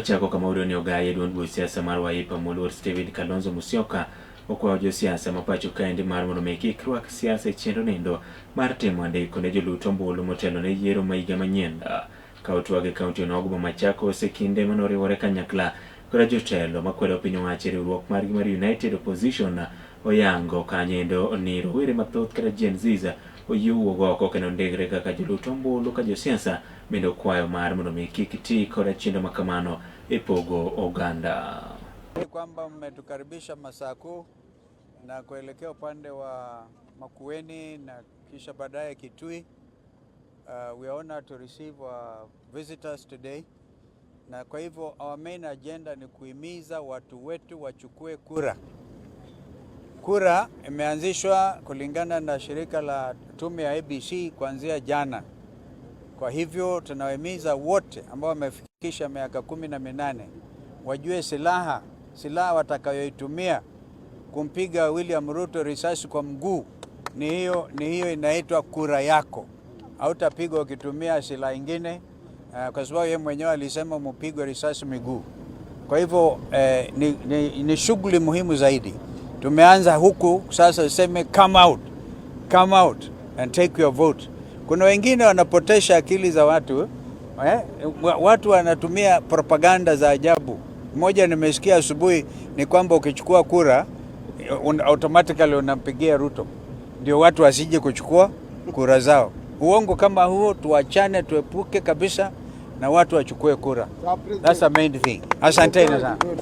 Ochako kama wayudo ni ogaye duond buch siasa mar Wiper moluor Stephen Kalonzo Musyoka okwayo josiasa ma pacho kaendi mar mondo mi kik rwak siasa e chenro nindo mar timo andiko ne jolut ombulu motelo ne yiero ma higa manyien. Ka otwag e kaunti onogo ma Machakos e kinde manoriwore kanyakla koda jotelo makwedo piny owacho e riwruok margi mar United Opposition oyango kanyoendo ni rowere mathoth kata Gen Zs oyie wuok oko kendo ndikre kaka jolut ombulu ka josiasa bende okwayo mar mondo mi kik ti koda chenro makamano e pogo oganda. Ni kwamba mmetukaribisha Masaku na kuelekea upande wa Makueni na kisha baadaye Kitui. We are honored to receive our visitors today. Na kwa hivyo our main agenda ni kuhimiza watu wetu wachukue kura. Kura imeanzishwa kulingana na shirika la tume ya IEBC kuanzia jana. Kwa hivyo tunawahimiza wote ambao wamefikisha miaka 18 wajue silaha watakayoitumia kumpiga William Ruto risasi kwa mguu ni hiyo inaitwa kura yako. Hautapigwa ukitumia silaha ingine, kwa sababu yeye mwenyewe alisema mupigwe risasi miguu. Kwa hivyo ni shughuli muhimu zaidi. Tumeanza huku sasa, seme come out, come out and take your vote. Kuna wengine wanapotesha akili za watu eh? Watu wanatumia propaganda za ajabu. Mmoja nimesikia asubuhi ni kwamba ukichukua kura automatically unampigia Ruto, ndio watu wasije kuchukua kura zao. Uongo kama huo tuachane, tuepuke kabisa, na watu wachukue kura. That's the main thing. Asanteni sana.